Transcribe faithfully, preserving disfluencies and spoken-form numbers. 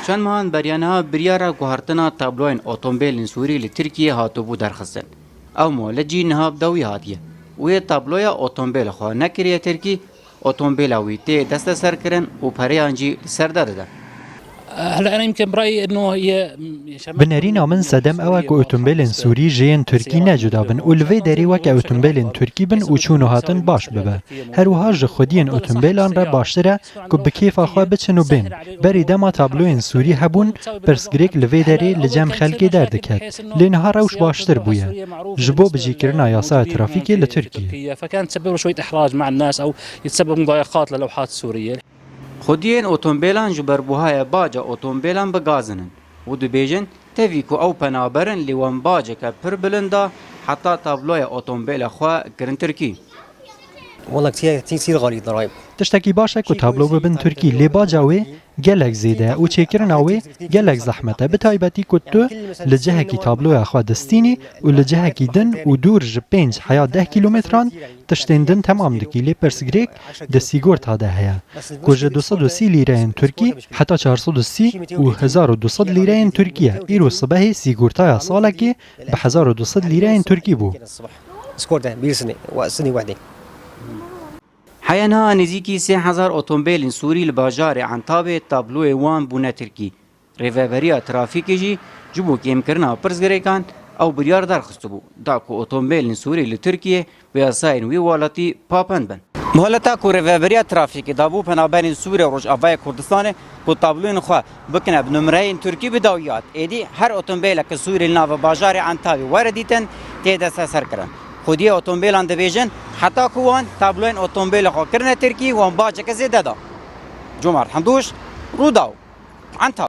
Çend mehan beriya niha biryara guhertina tabloyên otombêlên Sûrî li Tirkiyê hatibû derxistin. Ew muhalet jî niha bi dawî hatiye. Wê tabloya otombêla xwe nekiriye Tirkî, otombêla wî tê desteserkirin û pereyan jî li ser de dide. هلا انا يمكن برايي انه هي شمال Bi nerîna min sedem ew e ku otombêlên Sûrî ji yên Tirkî ne cuda bin û li vê derê weke otombêlên Tirkî bin û çûn û hatin baş bibe. Her wiha ji xwediyên otombêlan re baştir e ku bi kêfa xwe biçin û bên. Berî dema tabloyên Sûrî hebûn, pirsgirêk li vê derê li cem xelkê derdiket. Lê niha rewş baştir bûye. Ji bo bijîkirina yasaya trafîkê li Tirkiyê. فكان تسبب له شوية إحراج مع الناس أو يتسبب مضايقات للوحات السورية. Xwediyên otombêlan ji ber buhaya baca otombêlan bi gazin in û dibêjin, tevî ku ew penaber in, lê wan baceke pir bilind da, heta tabloya otombêla xwe kirin Tirkî. والله كثير كثير كثير غالي الضرايب. Tiştekî baş e ku tablo bibin Tirkî, lê baca wê gelek zêde ye û çêkirina wê gelek zehmet e, bi taybetî ku tu li cihekî tabloya xwe distînî û li cihekî din û dûr ji pênc heya deh kîlometran tiştên din temam dikî, lê pirsgirêk di sîgorta de heye, ku ji du sed û sî lîreyên Tirkî heta çar sed û sî û hezar û du sed lîreyên Tirkî ye. Îro sibehê sîgortaya salekê bi hezar û du sed lîreyên Tirkî bû. سكورتا بير سنة وسنة واحدة. Heya niha nêzîkî sê hezar otombêlên Sûrî li bajarê Entabê tabloyê wan bûne Tirkî. Rêveberiya trafîkê jî ji bo kêmkirina pirsgirêkan ew biryar derxistibû, da ku otombêlên Sûrî li Tirkiyê bi yasayên wî welatî papend bin. Muhleta ku Rêveberiya Trafîkê dabû penaberên Sûrî û Rojavayê Kurdistanê ku tabloyên xwe bikine bi numreyên Tirkî bi dawî hat. Êdî her otombêleke Sûrî li nava bajarê Entabê were dîtin, tê desteserkirin. Xwediyê otombêlan dibêjin, heta ku wan tabloyên otombêla xwe kirine Tirkî, wan baceke zêde da. Cumar Hindûş, Rûdaw, Entab.